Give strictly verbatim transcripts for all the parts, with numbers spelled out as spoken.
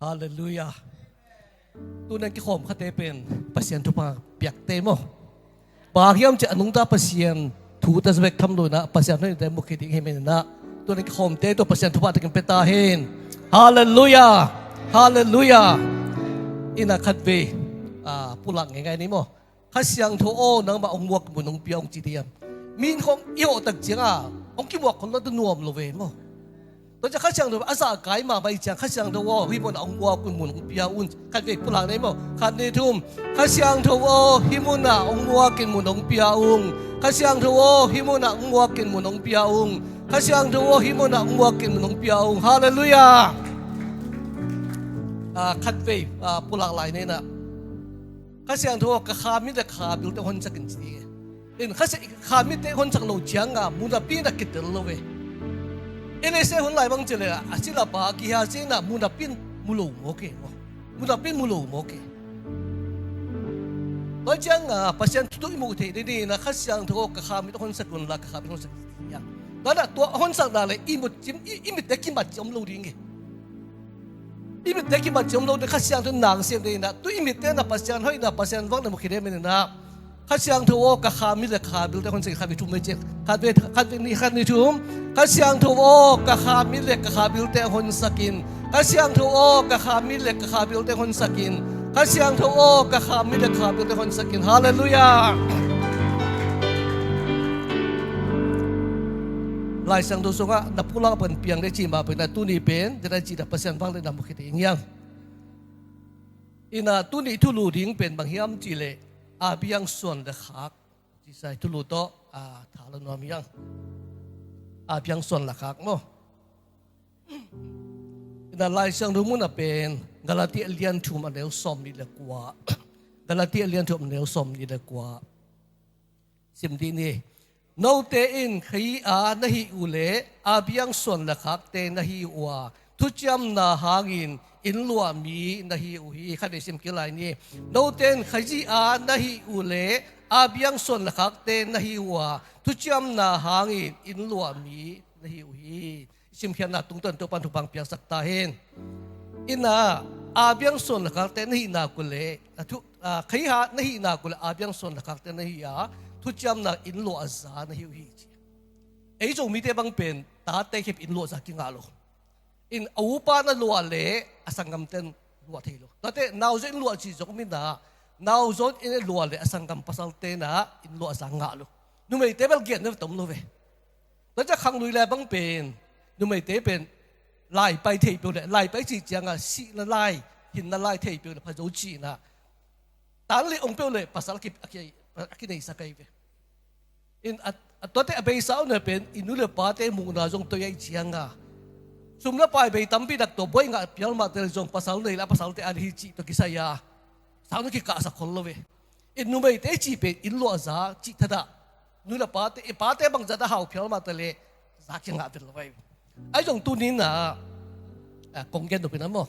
Halleluiah. Tuni'n kikhawm khate pen Pasian thupha piakte maw? Bang hiam cih a nungta Pasian thu ta bek tham lo inah Pasian hoihte mu khit ding hi manin ah, tuni'n kikhawmte tawh Pasian thupha takin pia ta hen. Halleluiah. Halleluiah. Inah khatvei pulak ngeingai ni maw? Kha Siangtho aw, nangmah hong muak mun hong pia hong ci ding hiam? Mi in khawng i hawh tak ciangah hong kimuak khol lo tawh nuam lo ve maw? Tua ciang Kha Siangtho a zahkai mahmah i ciang, Kha Siangtho aw, hih munah hong muak in mun hong pia un. Khatvei pulak ni maw? Khat, nih, thum. Kha Siangtho aw, hih munah hong muak in mun hong pia ung. Kha Siangtho aw, hih munah hong muak in mun hong pia ung. Kha Siangtho aw, hih munah hong muak in mun hong pia ung. Halleluiah. Khatvei pulak lai ni inah. Kha Siangtho aw, ka kha mit le ka kha bilte honsak in ci ding hi. In Kha Siangtho kha mitte honsak lo ciangah mu napi in a kitel lo ve. Elaisa hun lai bang ci le a silapa kihia cinah mu napi in mu lo mawk hi maw? Mu napi in mu lo mawk hi. Tua ciangah Pasian thu tawh i muh theih ding inah Kha Siangtho aw, ka kha mit honsak unla, ka kha mit honsak in ci ding hi. Tua inah tua a honsakna le i mit cim, i, i mitte kimat cih om lo ding hi. I mitte kimat cih om lo ding, Kha Siangtho in nang sem ding inah, tu i mitte inah Pasian hoihna, Pasian vakna mu khit hi manin ah. Kha Siangtho aw, ka kha mit le ka kha bilte honsak in. Khatvei, thum, vei ciang. Khatvei, khatvei, nih, khat, nih, thum. Kha Siangtho aw, ka kha mit le ka kha bilte honsak in. Kha Siangtho aw, ka kha mit le ka kha bilte honsak in. Kha Siangtho aw, ka kha mit le ka kha bilte honsak in. Halleluiah. Lai Siangtho sungah na pulak pen piang le cih mah pen a, tuni pen dena cih na Pasian vak le na mu khit ding hiam? Inah tuni thulu ding pen bang hiam cih leh a biang suan le khak. Cisai thulu tawh a tha lo nuam hiam? A biang suan le khak maw? Inah Lai Siangtho munah pen Galati a lian thum a neu sawm nih le kua. Galati a lian thum a neu sawm nih le kua. Sim dih ni. Note in khayi-a na hih uh leh a biang suan le khakte na hi uh a, thuciamna hangin inn luah mi na hi uh hi. Khatvei sim kik lai ni. Note in khayi-a na hih uh leh a biang suan le khakte na hi uh a, thuciamna hangin inn luah mi na hi uh hi. Simkhiatna tungtawn Topa'n thupha piaksak ta hen. Inah a biang suan le khakte na hih nak uh leh, a thu, a, khayi-a na hih nak uh leh a biang suan le khakte na hi a, thuciamna inn luah a za na hi uh hi ci. Ei Zomite bang pen tate khempeuh inn luah za kingah lo. In a upa na luah leh a sanggamte in luah thei lo. Tate nauzaw inn luah cih zong om inah, nauzaw inn luah leh a sanggam pasalte inah inn luah za ngah lo. Numeite bel gen na tom lo ve. Tua ciang khanglui lai bang pen, numeite pen laipai thei peuh leh, laipai cih ciangah sihna lai, hinna lai thei peuh leh pha zo ci inah, tan le ong peuh leh pasal a ki, a ki, a kineisak ahi ve. In a, a tuate a beisa uh na pen i nu le pate muhna zong toi ahi ciangah, sum le pai bei tampi tak tawh buai ngah phial mah teh leh zong pasal nei le a pasalte a hi cih tawh kisai a, sang tawh kikahsak khol lo ve. In numeite cih pen inn luah za cih thadah, nu le pate, i pate bangzah a hau phial mah teh leh za kingah vet lo ve. Ahi zong tuni inah, a, kong gen nop inah maw,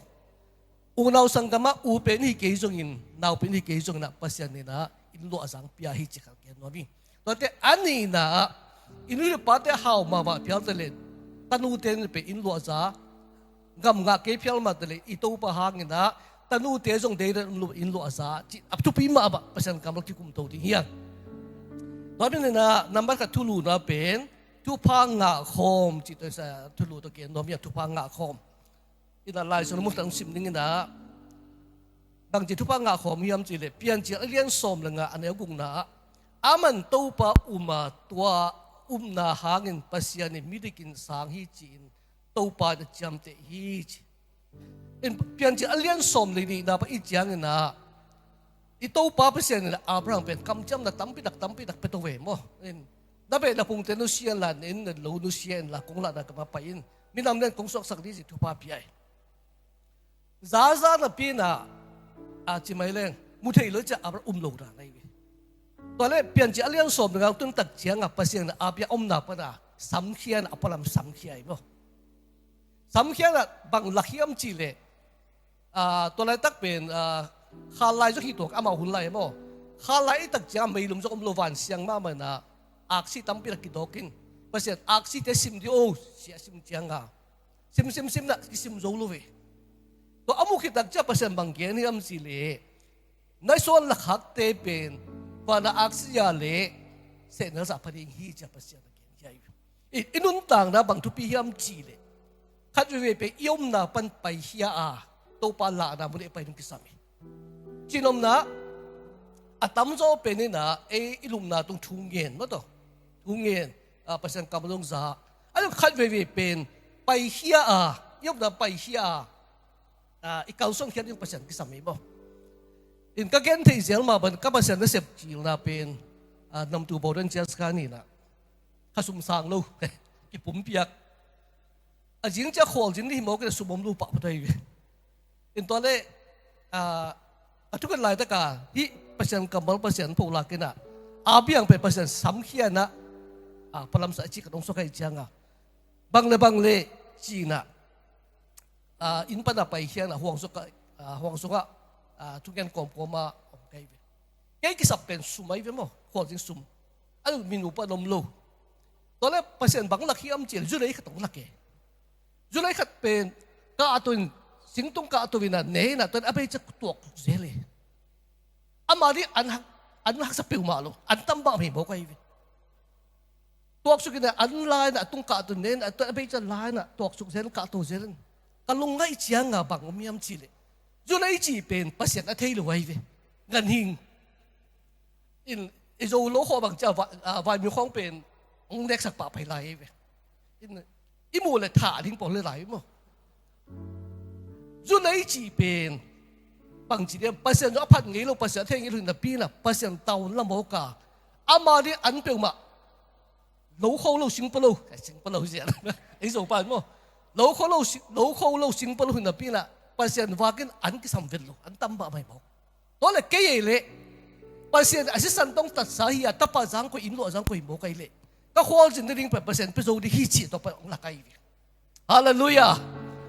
unau sanggamah u pen hi kei zongin, nau pen hi kei zongin ah Pasian inah inn luah za hong pia hi cih khat gen nuam hi. Tuate a nihna ah, i nu le pate hau mahmah phial teh leh, tanute in pen inn luah za, gam ngah kei phial mah teh leh i Topa hangin ah tanute zong deidan inn luah za cih a thupi mahmah Pasian kammal kikum to ding hi hang. Tua pen inah nambat khat thuluna pen thupha ngah khawm cih tawh, thulu tawh gen nuam hi hang, thupha ngah khawm. Inah Lai Siangtho mun tawh sim ding inah, bangci thupha ngah khawm hiam cih leh Piancil a lian sawm le nga a neu gukna ah, aman Topa um a, tua upna hangin Pasian in midik in sang hi ci-in Topa in a ciamteh hi ci. In Piancil a lian sawm le nihna pan i ciang inah, i Topa Pasian in Abraham pen kamciamna tampi tak, tampi tak pia to ve maw. In na beh na phungte nusia inla, na inn na lo nusia inla, kong lahna gamah pai in, minam lian kong suaksak ding ci thupha pia hi. Zaza napi inah, a, ci mai leng mu thei lo ci-a Abraham um lo dan ahi ve. Tua leh Piancil a lian sawm le nga tun tak ciangah Pasian in Abraham omna pan a samkhia inah a pualam samkhia hi maw. Samkhia inah bang lak hiam cih leh, a, tua laitak pen, a, khal lai zong hi tuak, amau hun lai maw. Khal lai i tak ciangah meilum zong om lo, van siang mahmah inah, aksi tampi tak kidawk in, Pasian aksite sim dih o ci-a sim ciangah, sim, sim, sim inah kisim zo lo ve. Tua a muh khit tak ciang Pasian bang gen hiam cih leh, na suan lakhakte pen vana aksi a le sehnel zah pha ding hi ci-a Pasian a gen hi. I, i nuntakna bang thupi hiam cih leh, khat veivei pen i omna pan paikhia a, Topa lahna mun ah i pai ding kisam hi. Cihnopna, a tamzaw pen in ah, ei i lupna tung thu ngen maw, tua thu ngen, ah, Pasian kammal zong za. A leh khat veivei pen paikhia a, i omna paikhia a, ah, i kalsuan khiat ding Pasian kisam hi maw. In ka gen theih zel mah bang, ka Pasian nasep cilna pen, ah, namtu Borden Church kha ni in ah, kha sum sang lo, kipumpiak. A zing ciang khualzin ni hi mawk in ah, sum om lo pah pha thei ve. In tua leh, ah, a thukhen laitak a hih Pasian kammal, Pasian pholak in ah, Abiang pen Pasian samkhia in ah, ah, phalamsa a cih ka dong suak ahih ciang a, bang le bang le ci in ah, ah, inn pan a paikhia in ah, huang sungah, ah, huang sungah, ah, thungen kawmkawm a om ka hi ve. Kei kisap pen sum ahi ve maw, khualzin sum. A leh minu pan om lo. Tua leh Pasian bang lak hiam cih leh, zu lei khat hong lak e. Zu lei khat pen kahto in, singtung kahto in ah ne in ah, tua in a beica tuaksuk zel e. Ama ding an hak, an haksa peuhmah lo, an tam mahmah hi mawk ahi ve. Tuaksuk in ah, an la in ah, a tung kahto in ne in ah, tua in a beica la in ah, tuaksuk zel in, kahto zel in. Ka lungngaih ciang a bang om hiam cih leh, zu lei cih pen Pasian a thei lo ahi ve. Ganhing. In, i Zo lo khawng bang ci a, va-, ah, vaimim khawng pen hong neksak pah pai lai ahi ve. In, i muh leh thah ding pawl le lai maw. Zu lei cih pen bang ci diam, Pasian zong a phat ngei lo, Pasian a thei ngei lo hi napi in ah, Pasian tavuan la mawk a, ama ding an peuhmah, lo kho lo sing pua lo, eh, sing pua lo zia, ei Zo pan maw. Lo kho lo si-, lo kho lo sing pua lo hi napi in ah, Pasian vak in an kisam vet lo, an tam mahmah hi mawk. Tua leh kei ei leh, Pasian a sisan tawh tatsa hi a, tapa zang koi, inn luah zang koi hi mawk ahi leh, ka khualzin nading pen Pasian pia zo ding hi cih tua pan hong lak ahi ve. Halleluiah.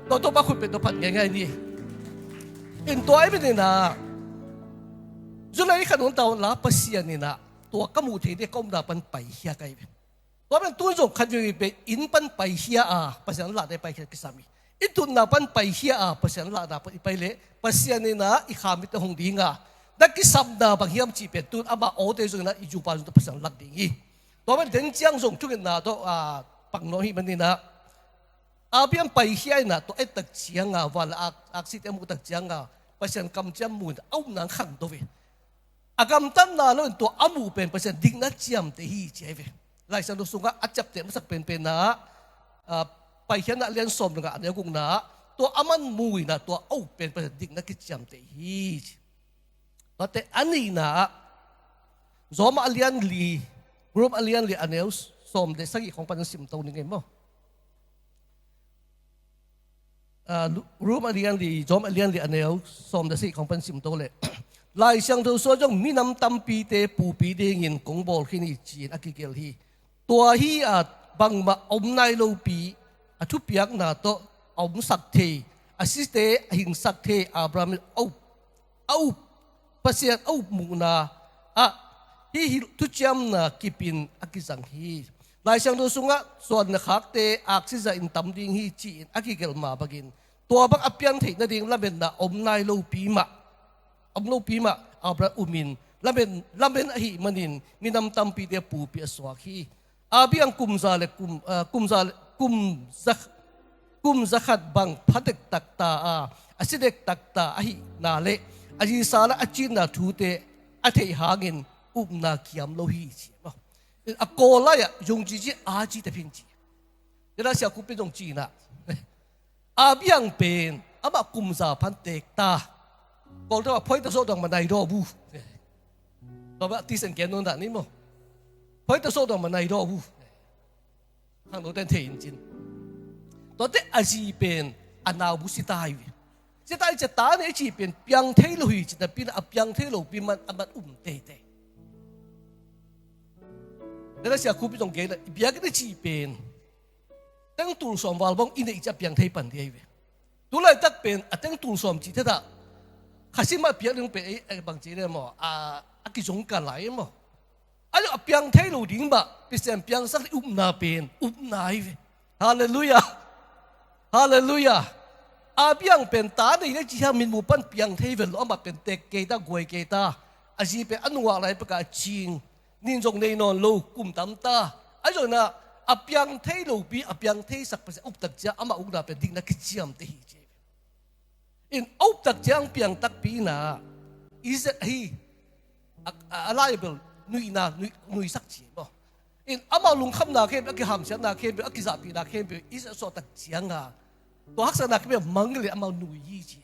Tua, Topa khut pen tua pan ngaingai ni. In tua ahih manin ah, zu lei khat hong tau la, Pasian in ah, tua ka muh theih ding ka omna pan paikhia ka hi ve. Tua pen tun zong khat veivei pen inn pan paikhia a, Pasian lahna paikhia kisam hi. I tutna pan paikhia a, Pasian lahna pan i pai leh, Pasian in ah i kha mit a hong ding a, na kisapna bang hiam cih pen tun ama awte zong in ah, i zupa zong tawh Pasian lak ding hi. Tua pen den ciang zong thungetna tawh, ah, pang nuam ahih manin ah, Abiang paikhia in ah, tua et tak ciang a, van le ak, aksite a muh tak ciang a, Pasian kamciam mu in a upna khangto ve. A gamtatna lo in tua a muh pen Pasian dikna ciamteh hi ci ahi ve. Laisiangtho sungah a ciapteh masak penpen ah, ah, Paikhiatna a lian sawm le nga, a neu gukna ah, tua aman mu in ah tua a up pen Pasian dikna kiciamteh hi ci. Tuate a nihna ah, Rom a lian li, Rom a lian li a neu sawm le sagih khawng pan simto ning ei maw. Ah, Rom a lian li, Rom a lian li a neu sawm le sagih khawng pan simto leh, Laisiangtho sungah zong minam tampite pupi dingin kong bawl khin hi ci-in a kigelh hi. Tua hi a, bangmah om nai lopi, a thupiakna tawh a omsak thei, a site a hingsak thei Abraham in a up, a up, Pasian a up muhna ah hih thuciamna kip in a kizang hi. Laisiangtho sungah suan le khakte aksi zahin tam ding hi ci-in a kigelh mah bangin, tua bang a piang theih nading lametna om nai lopi mah, om lopi mah Abraham um in, lamen, lamen ahih manin minam tampite pupi a suak hi. Abiang kum za le kum, ah, kum za le, kum za, kum za khat bang pha dektak ta a, a si dektak ta ahihna le a zisa le a cinna thute a theih hangin upna kiam lo hi ci. A kawl lai-ah zong ci ci, a ci tepin ci. Tua leh Sia Khup in zong ci in ah, Abiang pen amah kum za pan tek ta. Kawlte ah phoita sawh dong ma nai daw bu. Tua bang tisen gen nong dah ni maw. Phoita sawh dong ma nai daw bu. Khangnote in thei in cin. Tuate a zi pen a nau bu si ta hi ve. Si ta hi ci a, ta nei ci pen piang thei lo hi ci napi in ah, a piang thei lopi man a man um teitei. Tua leh Sia Khup in zong gen in ah, i biakinn i ci pen teng tul sawm val bang i neih ciang a piang thei pan ding ahi ve. Tu laitak pen a teng tul sawm cih theih tak, khasia mah piak ding pen ei, ei bang ci leh maw, a, a kizong kal lai maw. A leh a piang thei lo ding mah, Pasian piangsak ding upna pen upna ahi ve. Halleluiah. Halleluiah. Abraham pen ta nei le ci hiam, minmu pan piang thei ven lo, amah pen tek kei ta, guai kei ta. A zi pen a nungak lai pekah a cing, nin zong nei nawn lo, kum tam ta. Ahi zongin ah a piang thei lopi, a piang theisak Pasian uptak ciang amah ukna pen dikna kiciamteh hi ci. In a uptak ciang piang takpi in ah Isaac hi a, a, a lai bel nuihna, nui, nuisak ci maw. In amau lungkhamna khempeuh, a kihamsiatna khempeuh, a kizahpihna khempeuh Isaac suahtak cianga tua haksatna khempeuh mang le amau nui hi ci.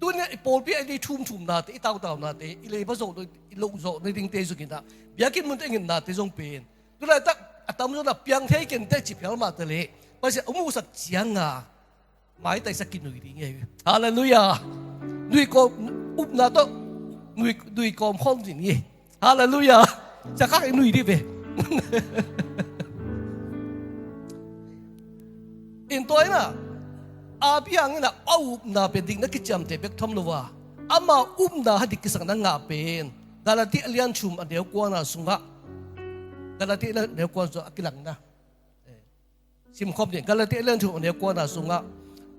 Tuni a i pawlpi a i thumthumnate, i tautaunate, i leiba zawh, i loh zawh nadingte zong in ah, biakinn munte i ngennate zong pen tulaitak a tamzaw in ah piang thei kei inteh ci phial mah ta leh Pasian a muhsak cianga maitaisak kinui ding hi. Halleluiah. Nui kawm, upna tawh nui, nui kawm khawm ding hi. Halleluiah. Ciang khak i nui dih ve. In tua in ah Abraham in ah a upna pen dikna kiciamteh bek tham lo a, ama upna a dik kisakna ngah pen Galati a lian thum a neu kuana sungah, Galati a lian neu kuana sungah a kilangna. Simkhawm ding, Galati a lian thum a neu kuana sungah,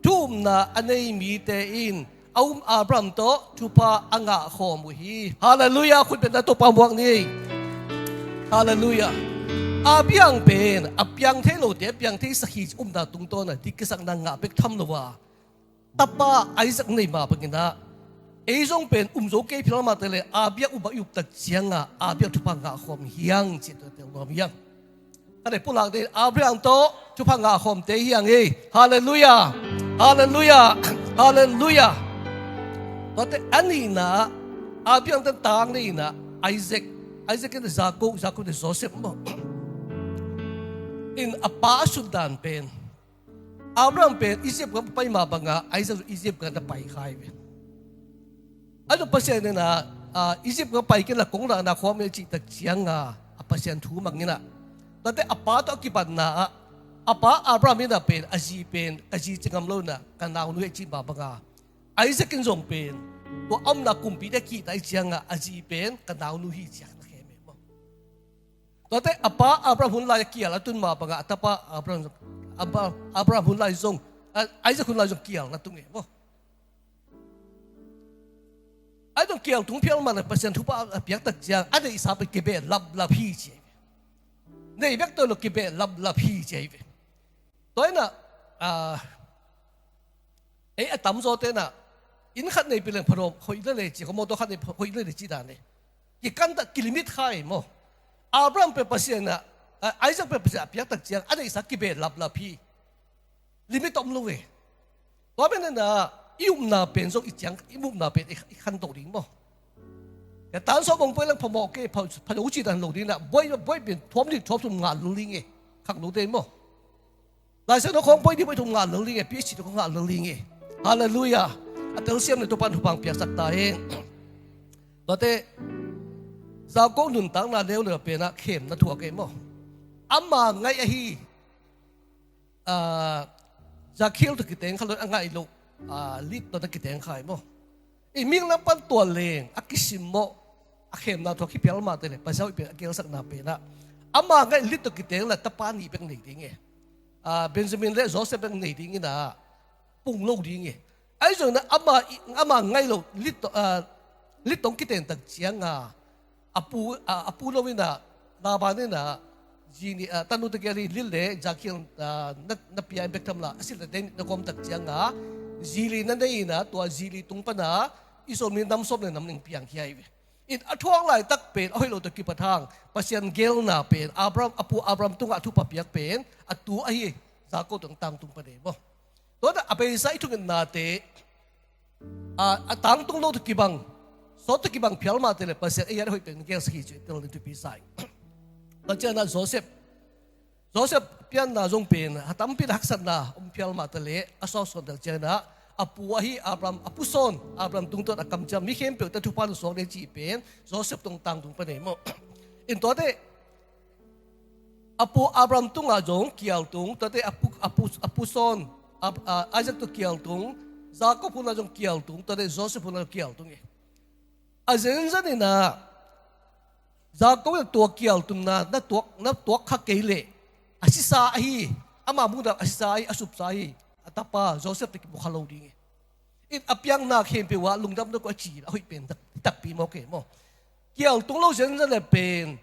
thu upna a nei mite in a um Abraham tawh thupha a ngah khawm uh hi. Halleluiah. Khut beng in Topa muak ni. Halleluiah. Abraham pen a piang thei lote a piang theisak hi ci. Upna tungtawn a dik kisakna ngah bek tham lo a, tapa Isaac nei mah bangin ah ei zong pen um zo kei phial mah ta leh Abraham upna i uptak cianga Abraham thupha ngah khawm hi hang ci, tua tel nuam hi hang. Ka dei pulak ding, Abraham tawh thupha ngah khawmte hi hang hi. Halleluiah. Halleluiah. Halleluiah. Tuate a nihna, Abraham te tang nihna, Isaac, Isaac in Jacob, Jacob in Joseph maw. In a pa a sutdan pen Abraham pen Egypt gam pai mah banga Isaac Egypt gam na pai kha hi ve. A nu Pasian in ah, ah, Egypt gam pai kei la kong lakna khawm hi cihtak cianga a Pasian thu mang in ah, tuate a pa tawh a kipatna ah a pa Abraham in ah pen a zi pen ka zi ci ngam lo in ah ka naunu hi cih mah banga Isaac in zong pen tua a omna kumpite kihta hi cianga a zi pen ka naunu hi ci a na khem hi maw. Tuate a pa Abraham hun lai a kial a tun mah banga a tapa Abraham, Abra-, Abraham hun lai zong, a, Isaac hun lai zong kial na tung hi maw. Ai zong kial tung phial mah na Pasian thupha a piaktak ciang a neihsa pen kibeh laplap hi ci. Nei bek tawh lo kibeh laplap hi ci hi ve. Tua in ah, ah, ei a tamzawte in ah inn khat nei pi leng phanawm hoih lel e ci, khaw mawtaw khat nei hoih lel e ci dan e. Kikan tak kilimit kha hi maw. Abraham pen Pasian in ah, ah, Isaac pen Pasian a piaktak ciang a neihsa kibeh laplap hi. Limit om lo ve. Tua manin ah i upna pen zong i ciang, i upna pen i, i khanto ding maw. Ka tan sawm bang poi lang phamawh kei, pha, pha lo ci dan lo ding in ah, buai, buai pen thuam nih thuam thum ngah lo ding e. Khak lo ding maw. Lai Siangtho khawng poi dih poi thum ngah lo ding e, P H D khawng ngah lo ding e. Halleluiah. A telsiam le Topa'n thupha piaksak ta hen. Tuate Jacob nuntakna leuleu pen ah khemna thuak e maw. Ama ngaih ahi, ah, Jakhil tawh kiteng kha lo, a ngaih loh, ah, Lit tawh na kiteng kha hi maw. I ming lam pan tua leng a kisimmawh a khemna thuak hi phial mah ta leh Pasian hoih pen a gelsakna pen ah ama ngaih Lit tawh kiteng la tapa nih bek nei ding e. Ah, Benjamin le Joseph bek nei ding in ah pung lo ding e. Ahi zongin ah ama, ama ngaih lo Lit tawh, ah, Lit tawh kiteng tak cianga a pu, a, a pu lo in ah, Laban in ah, zi nih, ah, tanu tegel hi Lit le Jakhil, ah, na, na pia in bek tham la, a silh le dei nih na kawm tak cianga, zi li na nei in ah, tua zi li tung pan ah i sawm nih nam sawm le nam nih piang hi ai ve. In a thuak laitak pen a hoih lo tawh kipat hang, Pasian gelna pen Abraham, a pu Abraham tungah thupha piak pen a tu ahi Jacob tawh tangtung pan e maw. Tua a beisa i thungetnate, a, a tangtung lo tawh kibang, sawt tawh kibang phial mah ta leh Pasian ei a hoih pen gelsak hi ci, tel ding thupi sa ing. Tua ciangin ah Joseph, Joseph pianna zong pen a tampi in haksatna om phial mah ta leh a sawt sawt tak ciangin ah a pu ahi Abraham, a pu sawn Abraham tungtawn a kamciam mi khempeuh tawh thupha na suak ding cih pen Joseph tawh tangtung pan e maw. In tuate a pu Abraham tungah zong kial tung, tuate a pu, a pu, a pu sawn, a, a, Isaac tawh kial tung, Jacob hunah zong kial tung, tuate Joseph hunah zong kial tung e. A zenzen in ah Jacob in tua kial tunna na tuak, na tuak kha kei leh a sisa ahi, ama muhna a sisa ahi, a supsa ahi. a tapa Joseph tawh kimu kha lo ding hi. In a piang na khempeuh ah lungdam na ko a ci a hoih pen tak, takpi maw ke maw. Kial tung lo zenzen le pen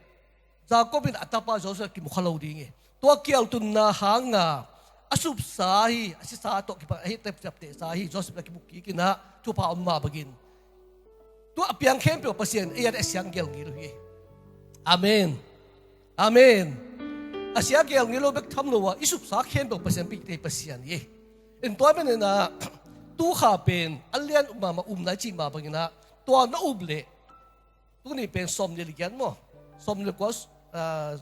Jacob in a tapa Joseph kimu kha lo ding hi. Tua kial tunna hanga a supsa hi, a sisa tawh kipan a hi tepteptehsa hi Joseph la kimu kik in ah thupha om mah bangin tua a piang khempeuh Pasian ei a siang gel ngei lo hi. Amen. Amen. A siang gel ngei lo bek tham lo a i supsa khempeuh Pasian pite Pasian hi. In tua pen in ah tu kha pen a lian um mahmah, umna i cih mah bangin ah tua na up leh tuni pen sawm nih le giat maw, sawm nih le kua, ah,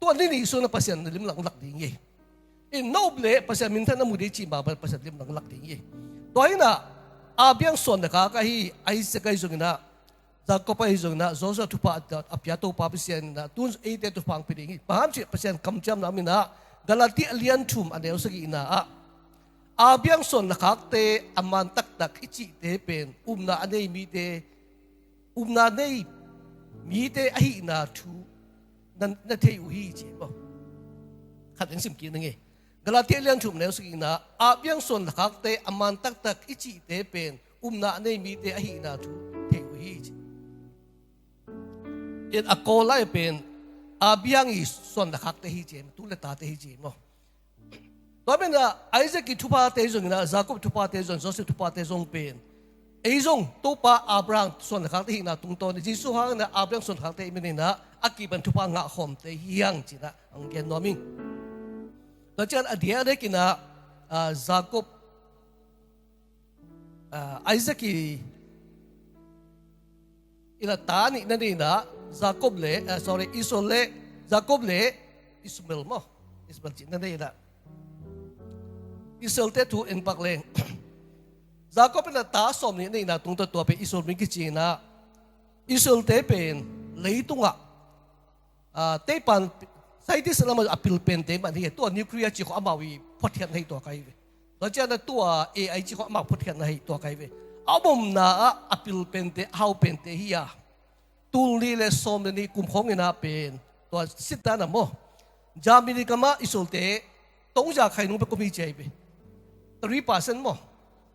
tua ni nih sung na Pasian na limlang lak ding hi. In na up leh Pasian minthan na mu ding cih mah bang Pasian limlang lak ding hi. Tua hi in ah Abraham suan na khak ahi Isaac ahi zongin ah, Jacob ahi zongin ah, Joseph thupha a pia Topa Pasian in ah tun eite thupha hong pia ding hi. Bang hang hiam cih leh Pasian kamciamna om in ah Galati a lian thum a neu sagihna ah Abraham suan na khakte a man taktak i cihte pen umna a nei mite, umna nei mite ahihna thu na, na thei uh hi ci maw. Khat eng sim kik na ngei. Galati a lian thum neu sagihna ah Abraham suan na khakte a man taktak i cihte pen umna a nei mite ahihna thu thei uh hi ci. In a kawl lai pen Abraham i suan na khakte hi ci, tu le tate hi ci maw. Tua pen ah Isaac i thuphate zongin ah, Jacob thuphate zong, Joseph thuphate zong pen ei zong Topa Abraham suan na khakte hihna tungtawn in Jesu hangin ah Abraham suan na khakte i hih manin ah a kipan thupha ngah khawmte hi hang ci in ah hong gen nuam ing. Tua ciang a diakdiak in ah, ah, Jacob, ah, Isaac i in ah ta nih na nei in ah Jacob le, ah, sorry, Esau le, Jacob le Ishmael maw. Ishmael cih na nei in ah Israelte thu en pak leng Jacob in ah ta sawm nih na neihna tungtawn tua pen Israel mi kici in ah Israelte pen leitungah, ah, teipan scientist lam a pil pente mah hi. Tua nuclear cih khawng amau i phuatkhiatna hi tua ka hi ve. Tua ciang ah tua A I cih khawng amau phuatkhiatna hi tua ka hi ve. A omna ah a pil pente, a hau pente hi a, tul nih le sawm le nih kum khawng in ah pen tua sit dan ah maw, Germany gam ah Israelte tongzia khainung bek om hi ci hi ve. Three percent maw,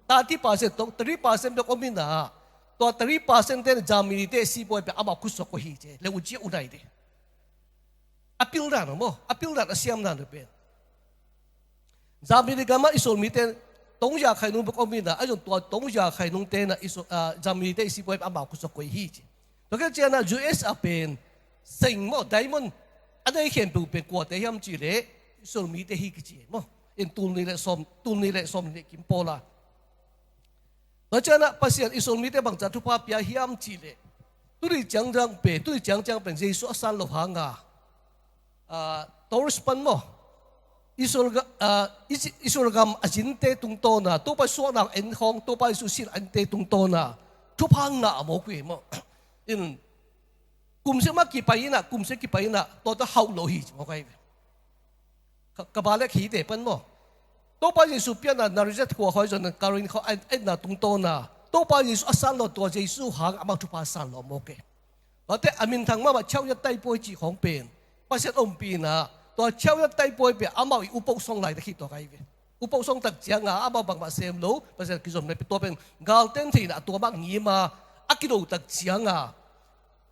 thirty percent tong, three percent bek om in ah tua three percent te in Germany te sipuai pen amau khut suak uh hi ci. Le u cia u nai te. A pil dan uh maw, a pil dan a siam dan uh pen Germany gam ah Israel mite tongzia khainung bek om in ah, ahi zong tua tongzia khainung te in ah Israel, ah, Germany te i sipuai amau khut suak uh hi ci. Tua khit ciang ah U S ah pen seng maw, diamond a nei khempeuh pen kuate hiam cih leh Israel mite hi kici maw. In tul nih le sawm, tul nih le sawm nih kim pawl a. Tua ciang ah Pasian Israel mite bangci thupha pia hiam cih leh tuni ciangciang pen, tuni ciangciang pen Jesu a san loh hanga, ah, Taurus pan maw, Israel ga-, ah, Is-, Israel gam a zinte tungtawn a, Topa suahna en khawng, Topa Jesu sin a ente tungtawn a thupha ngah a mawk uh hi maw. In kumsia mah kipai in ah, kumsia kipai in ah tua tawh hauh lo hi ci maw ka hi ve. Ka, ka ba le khite pan maw, Topa Jesu pianna Nazareth khua khawng zong Karin khawng a en, a enna tungtawn a Topa Jesu a san lo, tua Jesu hang amah thupha san lo mawk e. Tuate a minthang mahmah Chau Yat Taipuai cih khawng pen Pasian ompihna, tua Chau Yat Taipuai pen amau i upoh song lai ta khit tua ka hi ve. Upoh song tak cianga amau bangmah sem lo, Pasian kizom na pi tua pen galten theihna a tua mah ngim a, a kido tak cianga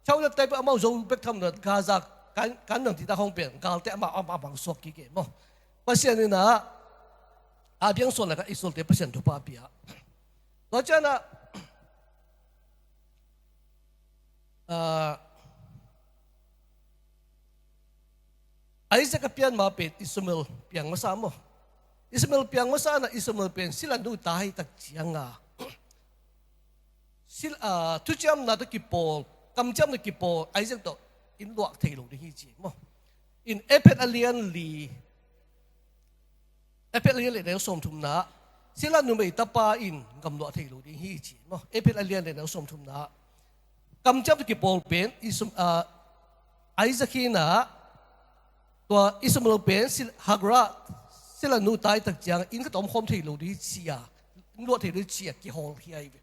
Chau Yat Taipuai amau zo bek tham lo, Gaza kan, kan nang ti ta khawng pen galte amau, amau, amau suak kik e maw. Pasian in ah a biang suan lakah Israelte Pasian thupha pia. Tua ciang ah, ah, Isaac a pian ma pen Ishmael piang masa maw. Ishmael piang masa na Ishmael pen sila nu ta hi tak cianga sil, ah, thuciamna tawh kipawl, kamciamna kipawl Isaac tawh in luah thei lo ding hi ci maw. In Efet a lian li, Efet a lian li neu sawmthumna, sila numei tapa in gam luah thei lo ding hi ci maw. Efet a lian li neu sawmthumna, kamciam tawh kipawl pen Is-, ah, Isaac hi in ah, tua Ishmael pen sil-, Hagar, sila nu ta hi tak ciang inn khat ah om khawm thei lo ding hi ci a, in luah thei lo ding hi ci a, kihawlkhia hi ve.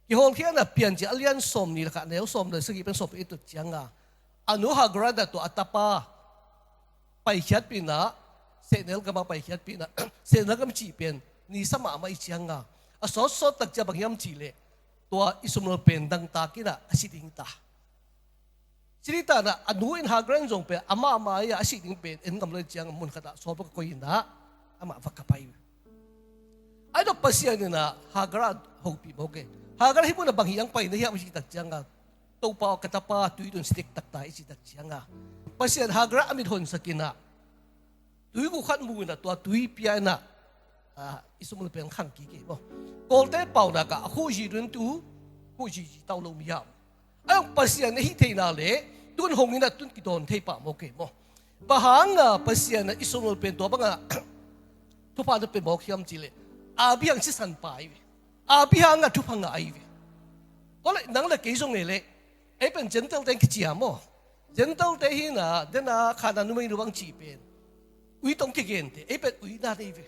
Kihawlkhia in ah Piancil a lian sawmnih le khat neu sawm le sagih pen sawm pen i tut cianga a nu Hagar in ah tua a tapa paikhiatpih in ah sehnel gam a paikhiatpih in ah, sehnel gam cih pen ni sa mahmah i cianga, a sawtsawt tak ciang bang hiam cih leh tua Ishmael pen nangtak in ah a si ding ta. Sihna ah a nu in Hagar in zong pen amah mai-ah a sih ding pen en ngam lo ciang mun khatah sawlpa ka koih in ah amah va kap hi. Ahi zong Pasian in ah Hagar ah hopih mawk e. Hagar, hih munah bang hi hong pai na hiam, i cih tak cianga, Topa aw, ka tapa tui tun si dektak ta, i cih tak cianga, Pasian Hagar ah a mit honsak in ah tui guk khat mu in ah tua tui pia in ah, ah, Ishmael pen khang kik e maw. Kawlte paunak ah a khuhzi tun tu, khuhzi zi tau lo mi hiam. Ahi zong Pasian na hih theihna leh tun hong in ah tun kidawn thei pah mawk e maw. Bang hanga Pasian in ah Ishmael pen tua banga thupha na pia mawk hiam cih leh, Abraham sisan pa ahi ve. Abraham a thupha ngah ahi ve. Tua leh nang le kei zong e leh, ei pen Gentile te kici a maw. Gentile te hi in ah, den a khan a numei nu bang cih pen ui tawh kigente, ei pen ui dan ahi ve.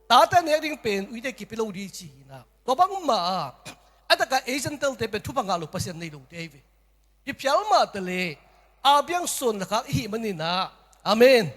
Tate nek ding pen uite kipia lo ding ci hi in ah. Tua bangmah a, a tak a ei Gentile te pen thupha ngah lo, Pasian nei lote ahi ve. Hi phial mah ta leh, Abraham suan le khak i hih manin ah. Amen.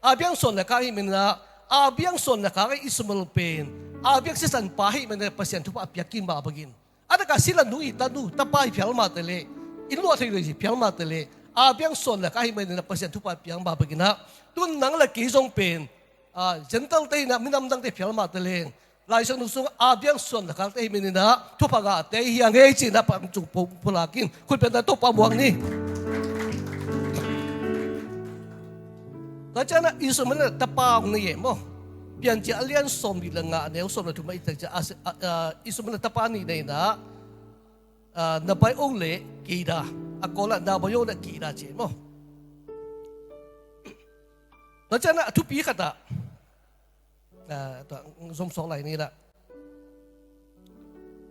Abraham suan le khak i hih manin ah, Abraham suan le khak a Ishmael pen Abraham sisan pa i hih manin ah Pasian thupha a piak khin mah bangin, a tak a sila nu i tanu tapa hi phial mah ta leh, inn luah thei lo hi phial mah ta leh, Abraham suan le khak i hih manin ah Pasian thupha a piak mah bangin ah, tun nang le kei zong pen, ah, Gentile te hi in ah, minam dangte phial mah ta leng, Lai Siangtho sung Abraham suan le khakte i hih manin ah thupha ngahte hi hang ei ci in ah, pang cung pulak in khut beng in ah Topa muang ni. Tua ciangin ah Ishmael in ah tapa hong nei e maw. Piancil a lian sawmnih le nga, a neu sawm le thum ah i tak ciang, a, a, a, Ishmael in ah tapa nih nei in ah, a, Nebaioth le Ketura, a Kawl ah Nebaioth le Ketura ci e maw. Tua ciangin ah a thupi khat ah, a, tua, zom sawk lai ni lah.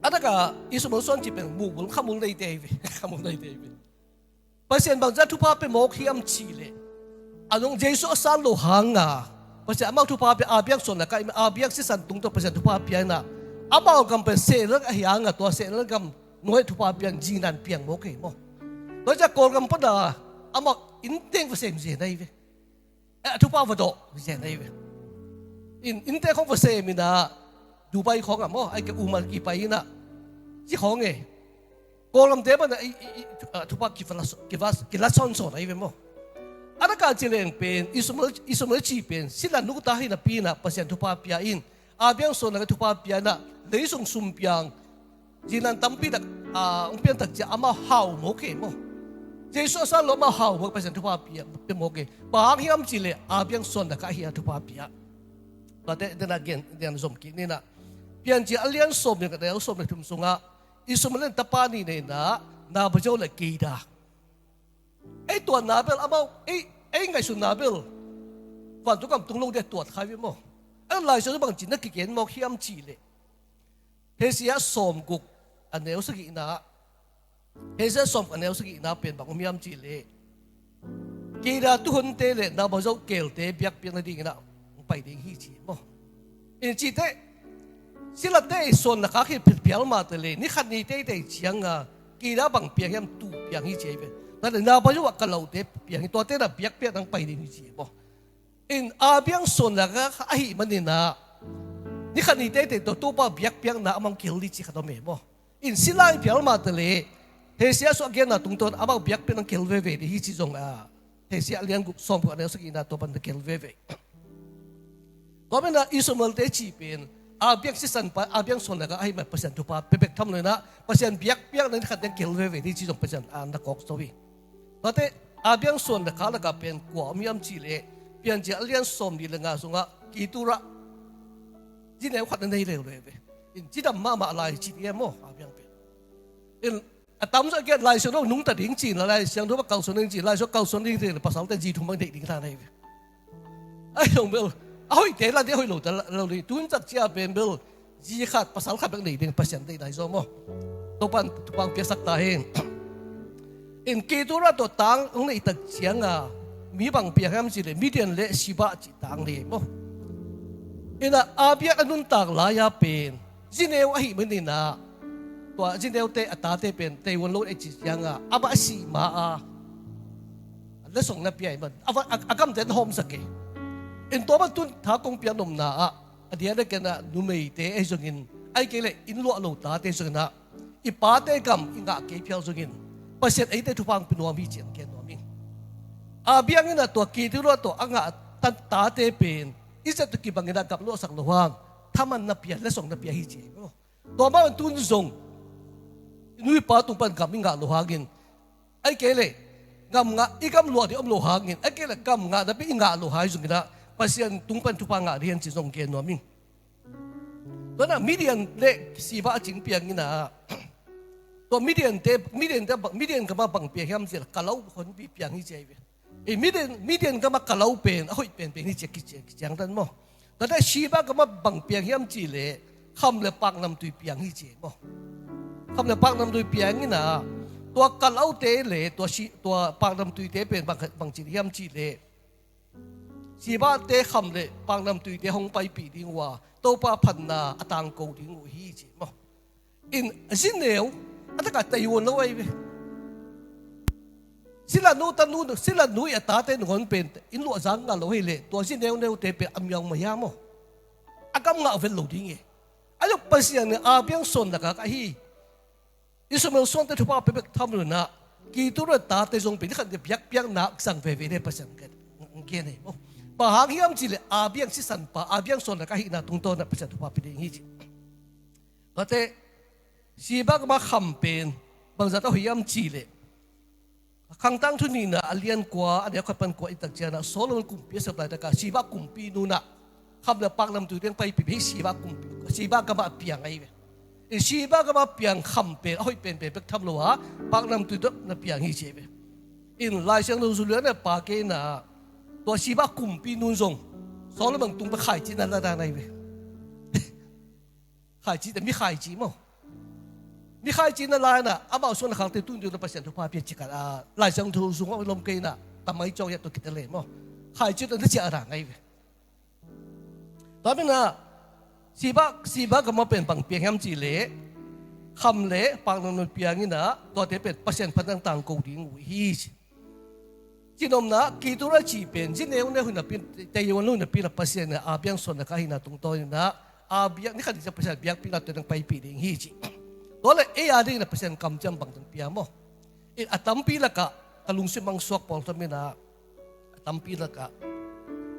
A tak a Ishmael suan cih pen mukmul khamul neite ahi ve. Khamul neite ahi ve. Pasian bangzah thupha pia mawk hiam cih leh, a nung Jesu a san loh hanga Pasian amau thupha pia, Abraham suan le khak, Abraham sisan tungtawn Pasian thupha pia in ah, amau gam pen sehnel a hi hanga, tua sehnel gam nuai thupha pia in zinan piang mawk hi maw. Tua ciang Kawlgam pan a amau inn teng va sem zen ahi ve. Eh, a thupha va dawh zen ahi ve. Inn, innte khawng va sem in ah, Dubai khawng ah maw, ahih kei leh Oman kipai in ah, ci khawng e. Kawlgamte pan a i, i, i, a thupha kiva la, kiva, kila sawnsawn ahi ve maw. A tak a ci leng pen Ishmael, Ishmael cih pen sila nu ta hi napi in ah Pasian thupha pia in, Abraham suan le khak thupha pia in ah, lei sung sum piang, zinan tampi tak, ah, hong piang tak ciang amau hau mawk e maw. Jesu a san lo amau hau mawk, Pasian thupha pia, pia mawk e. Bang hang hiam cih leh Abraham suan le khak ahi a thupha pia. Tuate den a gen, den zom kik ni lah. Piancil a lian sawmnih le nga, a neu sawm le thum sungah Ishmael in tapa nih nei in ah, Nebaioth le Ketura. Ei tuatna bel amau, ei, ei ngaihsutna bel vantung gam tung lo ding a tuat kha hi ve maw. A Lai Siangtho bang ci in ah kigen mawk hiam cih leh, Hosea sawmguk, a neu sagihna, Hosea sawmguk, a neu sagihna pen bang om hiam cih leh, Ketura tuhunte le Nebaioth keelte biakpiak nadingin ah hong pai ding hi ci maw. In cih teh, silate i suan le khak hi phial mah ta leh, ni khat ni teitei cianga Ketura bang piang hiam, tuu piang hi ci ahi ve. Tua leh Nebaioth a ka lote piang hi, tuate in ah biakpiak nang pai ding hi ci maw. In Abraham suan le khak ahi manin ah, ni khat ni teitei tawh Topa biakpiakna a mang kihel ding ci khat om e maw. In sila i phial mah ta leh, Hosea sung a genna tungtawn amau biakpiak nang kihel veve ding hi ci zong a, Hosea a lian guk, sawmguk, a neu sagihna tua pan na kihel veve. Tua manin ah Ishmael te cih pen Abraham sisan pa, Abraham suan le khak ahi man Pasian thupha pia bek tham lo in ah, Pasian biakpiakna ni khat nang kihel veve ding ci zong Pasian a na kawk zo hi. Tuate Abraham suan le khak lakah pen kua om hiam cih leh, Piancil a lian sawmnih le nga sungah Ketura, zi neu khat na nei leuleu ve. In cidam mahmah lai ci ding e maw, Abraham pen. In a tamzaw a gen Lai Siangtho nungta ding ci in, Lai Siangtho bang kalsuan ding ci in, Lai Siangtho kalsuan ding ci in, pasalte zi thum bang deih ding ta na hi ve. Ahi zong bel, a hoihte lah ding, a hoih lo ta lo ding, tun tak ciang pen bel zi khat pasal khat bek nei ding Pasian deihna hi zaw maw. Topa'n thupha hong piaksak ta hen. In Ketura tawh tang hong neih tak cianga mi bang piang hiam cih leh Midian le Sheba cih tang nei maw. In ah Abraham a nuntak lai-a pen zi neu ahih manin ah, tua zi neute a tate pen teihuan lo ei cih cianga amah a sih ma-a letsong na pia ahih man a, a, a gamte na hawmsak e. In tua ban tun tha kong piak nopna ah, a diak le ken ah numeite ahi zongin, ahih kei leh inn luah lo tate zongin ah, i pate gam i ngah kei phial zongin, Pasian eite thupha hong pia nuam hi ci-in gen nuam ing. A biakinn ah tua Ketura tawh a ngah tan tate pen i zat tawh kibangin ah gam luahsak lo hang, thaman na pia, letsong na pia hi ci. Tua mah bang tun zong i nu i pa tung pan gam i ngah lo hangin, ahih kei leh gam ngah, i gam luah ding om lo hangin, ahih kei leh gam ngah napi i ngah lo hang zongin ah, Pasian tung pan thupha ngah ding hi ci zong gen nuam ing. Tua na Midian le Sheba a cing piang in ah, tua Midiante, Midiante, Midian gam ah bang piang hiam cih leh kalau honpi piang hi ci ahi ve. I Midian, Midian gam ah kalau pen a hoih penpen hi ci a kiciang, kiciang tan maw. Tua leh Sheba gam ah bang piang hiam cih leh kham le paknamtui piang hi ci maw. Kham le paknamtui piang in ah, tua kalaute le tua shi, tua paknamtuite pen bang, bang ci hiam cih leh, Shebate kham le paknamtuite hong paipih ding uh a, Topa phatna a tangko ding uh hi ci maw. In a zi neu a tak a tei uan lo ahi ve. Sila nu ta nu, sila nu i a tate nangawn pen inn luah zang ngah lo hi leh, tua zi neuneute pen a miang maya maw. A gam ngah vet lo ding hi. A lok Pasian in a biang suan lakah ka hi. Ishmael suante thupha pia bek tham lo in ah, Ketura tate zong pen ni khat in biakpiakna zang veve le Pasian gen, gen hi maw. Bang hang hiam cih leh a biang sisan pa, a biang suan lakah hihna tungtawn ah Pasian thupha pia ding hi ci. Tua teh Sheba gam ah kham pen bangzah tawh hiam cih leh, Khangtang Thu nihna a lian kua, a neu khat pan kua i tak ciangin ah, Solomon kumpi a sep laitak ah Sheba kumpinu in ah kham le paknamtui teng paipih hi. Sheba kumpi, Sheba gam ah a piang ahi ve. In Sheba gam ah piang kham pen a hoih penpen bek tham lo a, paknamtui tawh na piang hi ci ahi ve. In Lai Siangtho sung lian a pha kei in ah, tua Sheba kumpinu in zong Solomon tung pan khaici na la dan ahi ve. Khaici, mi khaici maw. Mi khaici na la in ah, amau suan a khakte tun ding na Pasian thupha pia ci khat a, Lai Siangtho sung a lom kei in ah, tamai cawng hiat tua kite le maw. Khaici tawh na ciah a rang ahi ve. Tua manin ah, Sheba, Sheba gam ah pen bang piang hiam cih leh, kham le paknamtui piang in ah, tuate pen Pasian phatna tangko ding uh hi ci. Cihnopna, Ketura cih pen zi neuneu hi napi in, tei uan lo hi napi in ah, Pasian in a biang suan lakah hihna tungtawn in ah, a biak, ni khat ni ciang Pasian biakpiakna tawh dang paipih ding hi ci. Tua leh ei a ding in ah Pasian kamciam bangtan pia maw. In a tampi lakah ka lungsim hong suak pawl tam in ah, a tampi lakah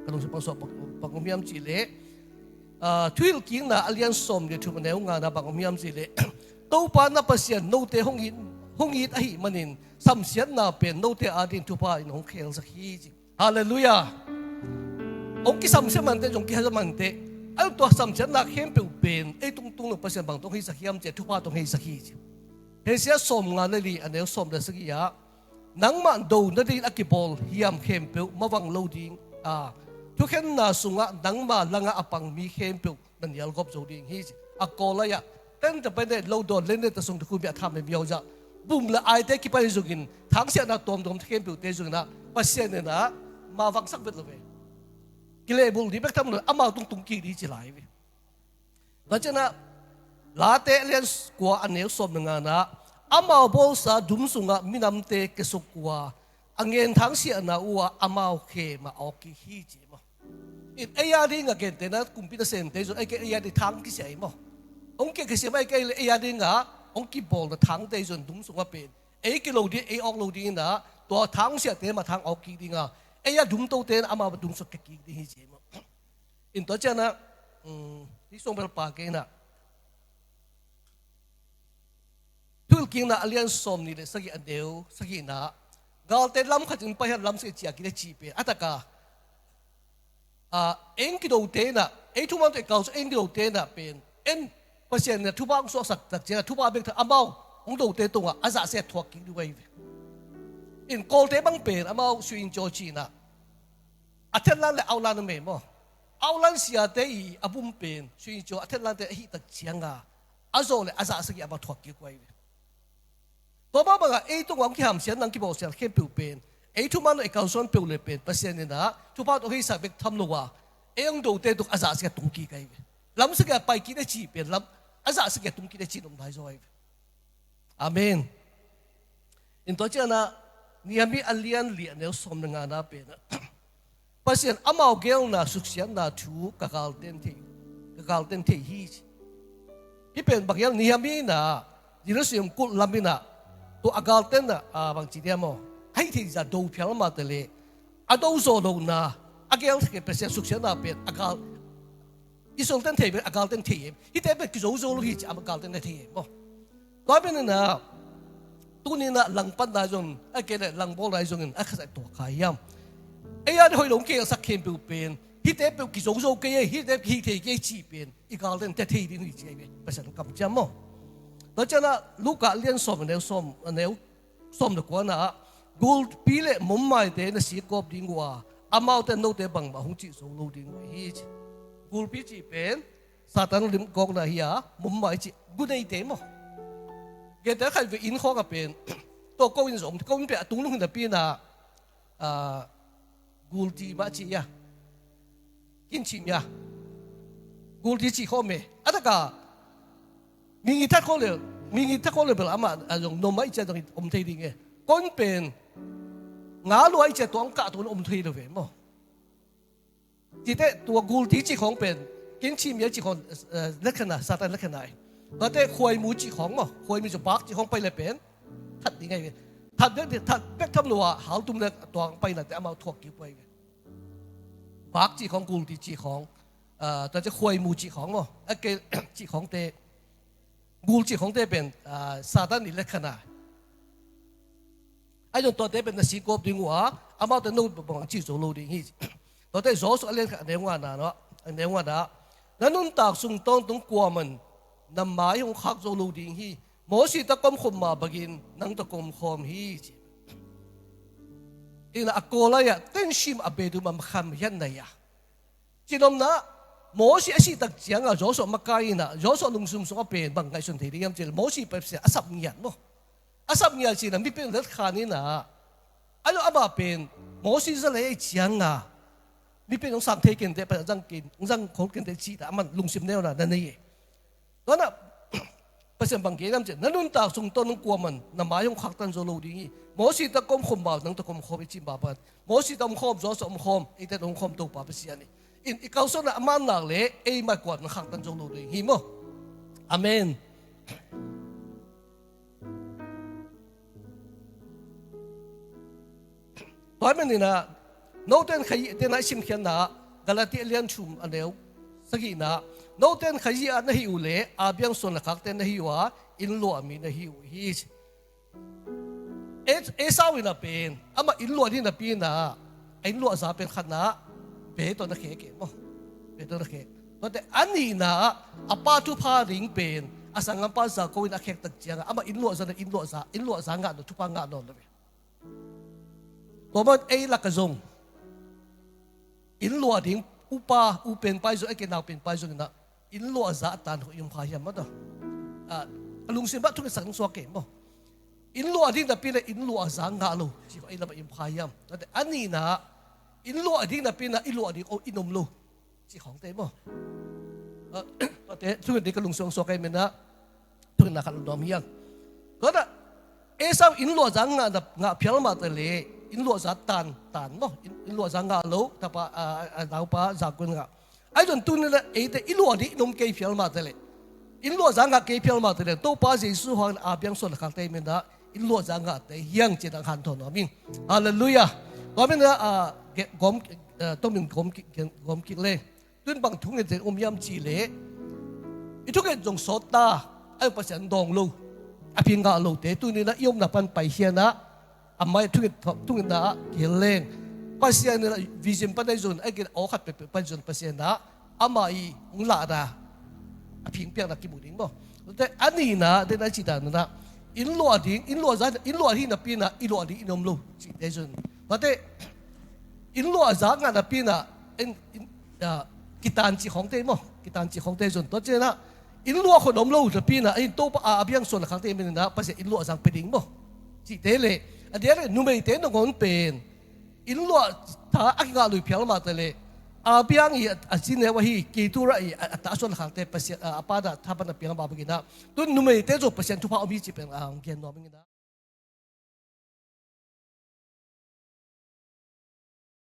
ka lungsim hong suak pawl bang om hiam cih leh, ah, Thuhilhkikna a lian sawm le thum a neu ngana bang om hiam cih leh, Topa na Pasian note hong it, hong it ahih manin samsiatna pen note a ding thupha in hong khelsak hi ci. Halleluiah. Hong kisamsiat mante, hong kihazat mante, a tua samsiatna khempeuh pen ei tungtung lo Pasian bang tawh hong heisak hiam cih leh, thupha tawh hong heisak hi ci. Hosea sawmnga le li a neu sawm le sagih ah, nangmah do nading a kibawl hiam khempeuh mavang lo ding a, thukhenna sungah nangma langah a pang mi khempeuh na nialgawp zo ding hi ci. A Kawl lai-ah, ten ta pen ne lo dawn len ne ta sung ta khu mi a tham le miau zah, bum le aite kipan zongin, thangsiahna tuamtuam khempeuhte zongin ah, Pasian in ah mavangsak vet lo ve. Kilehbulh ding bek tham lo, amau tungtung kik ding ci lai ve. Tua ciangin ah, Late a lian kua a neu sawm le ngana, amau bawlsa dum sungah minamte kiasuk uh a, a ngen thangsiahna uh ah amau khem a awk kik hi ci maw. In ei a ding a gentehna kumpi nasemte zong, ei, ei a ding thang kisia hi maw. Hong kisia kisia mah ei, ei a ding a hong kibawlna thangte zong dum sungah pen ei kilo ding, ei awk lo ding in ah, tua thangsiahte mah thang awk kik ding a, ei a dum tote in ah amau dum sung kik ding hi ci maw. In tua ciangin ah, um, hih sung bel pha kei in ah, Thuhilhkikna a lian sawmnih le sagih a neu sagihna, galte lam khat in pai hen, lam sagih ciah kik leh cih pen a tak a, a, ei kidote in ah, ei thuman tawh i kalsuan ei kidote in ah pen, en, Pasian in ah thupha hong suaksak tak ciangin ah, thupha bek tham lo, amau hong dote tungah a zahsia thuak kik ding uh ahi ve. In Kawlte bang pen amau sui in caw ci in ah, a thetlan le outline a mei maw. Outline siate i a bum pen sui in caw, a thetlante ahih tak ciangin a zawh le a zah sagih a va thuak kik uh ahi ve. Tua mah bangin ei tungah hong kihamsiatna, hong kibawlsiat khempeuh pen, ei thuman lo i kalsuan peuh le pen Pasian in ah thupha tawh hong heisak bek tham lo a, ei hong dote tung a zah sagih a tung kik ahi ve. Lam sagih a pai kik na cih pen lam, a zah sagih a tung kik na cih nop nai zaw ahi ve. Amen. In tua ciangin ah, Nehemiah a lian li a neu sawm le ngana pen ah, Pasian amau geelna suksiatna thu ka galten thei, ka galten thei hi ci. Hih pen bang hiam ni hiam inah, Jerusalem kulh lam inah tua a galtenna, a, bang ci diam aw, a hih theih zah do phial mah taleh, a do zawh lohna, a gel thei Pasian suksiatna pen a gal, i suakten thei pen a galten thei em? Hihte pen kizo zo lo hi ci a, a galten thei em aw? Tua pen inah, tuni inah langpanna zong, a kei le langbawl lai zongin a khasak tua kha hiam? Ei a hoih lo kei a sak khempeuh pen, hihte peuh kizo zo kei ei, hihte hih thei kei cih pen i galten thei ding hi ci a, Pasian kamciam maw? Tua cianah Luka lian sawm a neu sawm, a neu sawm le kuana ah, gulpi le mummaite na sikgawp ding uh a, amaute note bangmah hong cih zo lo ding uh hi ci. Gulpi cih pen Satan limgawkna hi a, mummai cih guneite maw? Gentehna khat vei inn khawng a pen, tua ko inn zong, ko inn pen a tungnung hi napi inah, a, gulti mah ci a, kincim a, gulti cih khawm e. A taka mi ngit that khawng le, mi ngit that khawng le bel amah a zong nuam mah i ci a zong om thei ding e. Ko inn pen nga lua i ci a tua hong kah tua om thei lo ve maw? Cite tua gulti cih khawng pen, kincim a cih khawng, eh, letkhenna, Satan letkhenna e. Tuate khuaimu cih khawng maw, khuaimu cih bak cih khawng pai le pen that ding ahi ve. That bek, that bek tham lo a, haltum le tua hong pai nate amau thuak kik pah ahi ve. Bak cih khawng, gulti cih khawng, ah, tuate khuaimu cih khawng maw, a kei cih khawngte, gul cih khawngte pen, ah, Satan i letkhenna. Ahi zong tuate pen na sikgawp ding uh a, amaute no bangmah cih zo lo ding hi. Tuate Joshua a lian khat a neu ngana, a neu ngana, na nuntak sung tawntung kuaman na mai hong khak zo lo ding hi. Mosi tawh ka omkhop mah bangin nang tawh ka omkhawm hi ci. Inah a kawl lai-ah tenshim a bedum a makham hian nai a. Cihnopna, Mosi a sih tak ciangah Joshua makai inah, Joshua lungsim sungah pen bang ngaihsun thei ding hiam cih leh, Mosi Pasian a sap ngiat maw? A sap ngiat cihna, mipil letkhan inah, a lo amah pen Mosi za lei ahi ciangah, mipil hong sang thei kei inteh, Pasian zang kei, hong zang khol kei inteh cih ta, aman lungsim neuna na nei e. Tuanah Pasian bang gen hiam cih leh, na nuntak sung tawntung kuaman na mai hong khaktan zo lo ding hi. Mosi tawh ka omkhop mah nang tawh ka omkhawm hi ci mah bang. Mosi tawh omkhawm, Joshua omkhawm, eite tawh omkhawm Topa Pasian hi. In i kalsuanna a man nak leh ei mai kuaman khaktan zo lo ding hi maw? Amen. Tua ahih manin ah, note in Khrih, tena i simkhiatna ah, Galati a lian thum a neu sagihna ah, note in Khrih ah na hih uh leh, a biang suan le khakte na hi uh a, inn luah mi na hi uh hi. E-, Esau in ah pen, amah inn luah ding napi in ah, a inn luah za pen khatna ah, be tawh na khek e maw. Be tawh na khek. Tuate a nihna ah, a pa thupha ding pen, a sanggampa Jakob in a khek tak ciangah, amah inn luah za na inn luah za, inn luah za ngah nawn, thupha ngah nawn lo ve. Tua man ei lakah zong, inn luah ding upa, u penpa i zong, a kei nau penpa i zong in ah, inn luah za a tan khawng i om kha hiam maw tua? Ah, a lungsim ah thungetsak ding suak kei maw? Inn luah ding napi in ah inn luah za ngah lo cih khawng ei lamah i om kha hiam? Tuate a nihna ah, inn luah ding napi in ah i luah ding khawng i nuam lo cih khawngte maw? Ah, tuate thunget ding ka lungsim ah suak ahih manin ah, thungetna khat nuam hi hang. Tua ah, Esau inn luah za ngah, ngah phial mah taleh, inn luah za tan, tan maw? Inn, inn luah za ngah lo, tapa, a, a, a naupa Jakob in ngah. Ahi zong tuni in ah eite i luah ding i nuam kei phial mah taleh, inn luah za ngah kei phial mah taleh, Topa Jesu hangin a biang suan le khakte ahih manin ah, inn luah za ngahte hi hang cih dan hanthawn nuam ing. Halleluiah. Tua manin ah, a, ge-, gawm, a, tomin gawm kik, gawm kik le. Tun bang thunget zong om hiam cih leh, i thunget zong sawt ta, a Pasian dawng lo, a phi ngah lote, tuni in ah i omna pan paikhia in ah, a mai thunget, thungetna ah kihel leng, Pasian in ah vision pan ahi zong, a gen aw khat peuhpeuh pan zong Pasian in ah, amah i hong lahna, a phi hong piakna kimu ding maw? Tuate a nihna, tena i cih dan in ah, inn luah ding, inn luah za, inn luah ding napi in ah, i luah ding i nuam lo cihte zong. Tuate, inn luah za ngah napi in ah, inn, inn, ah, kitan cih khawngte maw? Kitan cih khawngte zong. Tua ciangin ah, inn luah khawng om lo napi in ah, inn Topa a, a biang suan le khakte ahih manin ah, Pasian inn luah za pia ding maw? Cihte le, a diak leh numeite nangawn pen, inn luah tha a kingah lui phial mah taleh, a biang i a, a zi neu ahi, keturah i a, a ta suan le khakte Pasian, a, a pa in ah tha pan a piak mah bangin ah, tun numeite zong Pasian thupha om hi cih pen, a, gen nuam ing in ah.